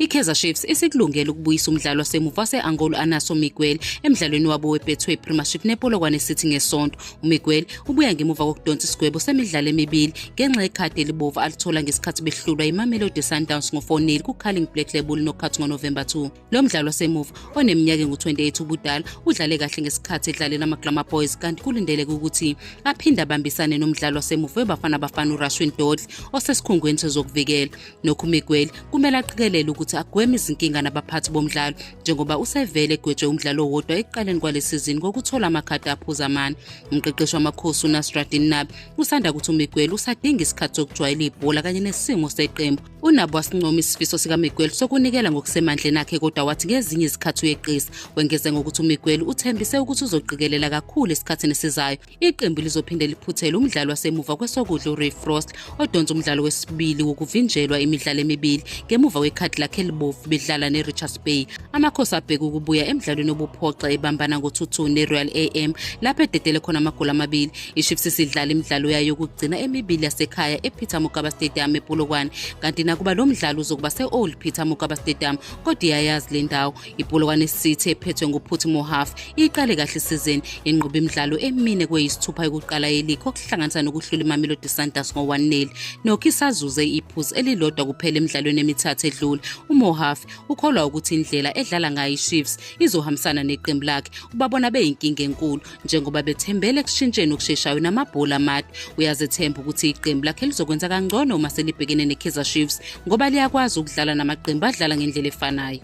IKaizer Chiefs isikulungele ukubuyisa umdlalo wasemuva wase-Angola u-Anaso Miguel emdlalweni wabo weBetway Premiership nePolokwane City ngeSonto. UMiguel ubuya ngemuva kokudonsa isigwebo semidlalo emibili ngenxa yekhadi elibovu alithola ngesikhathi behlulwa yiMamelodi Sundowns ngo-4-0 kuCarling Black Label Knockout ngoNovemba 2. Lo mdlalo wasemuva oneminyaka engu-28 ubudala udlale kahle ngesikhathi edlalela ama-Glamour Boys kanti kulindeleke ukuthi aphinde abambisane nomdlalo wasemuva weBafana Bafana uRashwin Dodli osesikhungweni sezokuvikela. Nokho uMiguel kumele aqikelele ukuthi agweme izinkinga nabaphathi bomdlalo njengoba usevele egwetshwe umdlalo owodwa ekuqaleni kwale sizini ngokuthola amakhadi aphuza amane. Umqeqeshi waMakhosi uNasruddin Nabi usanda ukuthi uMiguel usadinga isikhathi sokujwayela ibhola kanye nesimo seqembu. UNabi wasincoma isifiso sikaMiguel sokunikela ngokusemandleni akhe kodwa wathi ngezinye izikhathi uyeqisa. Wengeze ngokuthi uMiguel uthembise ukuthi uzoqikelela kakhulu esikhathini esizayo. Iqembu lizophinde liphuthele umdlalo wasemuva kwesokudla uRay Frost odonsa umdlalo wesibili wokuvinjelwa imidlalo emibili ngemuva kwekhadi lakhe elibovu bedlala neRichards Bay. Amakhosi abheke ukubuya emdlalweni obuphoxa ebambana ngo-2-2 neRoyal AM lapho ededele khona amagoli amabili. IChiefs isidlala imidlalo yayo yokugcina emibili yasekhaya ePeter Mokaba Stadium ePolokwane kanti nakuba lo mdlalo uzokuba se-Old Peter Mokaba Stadium kodwa iyayazi le ndawo. IPolokwane City ephethwe nguPhuthi Mohafe iqale kahle isizini yenqoba imidlalo emine kweyisithupha yokuqala yeligi okuhlanganisa nokuhlula iMamelodi Sundowns ngo-1-0. Nokho isazuze iphuzu elilodwa kuphela emidlalweni emithathu edlule. UMohafe ukholwa ukuthi indlela edlala ngayo iChiefs izohambisana neqembu lakhe. Ubabona beyinkinga enkulu njengoba bethembele ekushintsheni okusheshayo namabhola amade. Uyazethemba ukuthi iqembu lakhe lizokwenza kangcono uma selibhekene neKaizer Chiefs ngoba liyakwazi ukudlala namaqembu adlala ngendlela efanayo.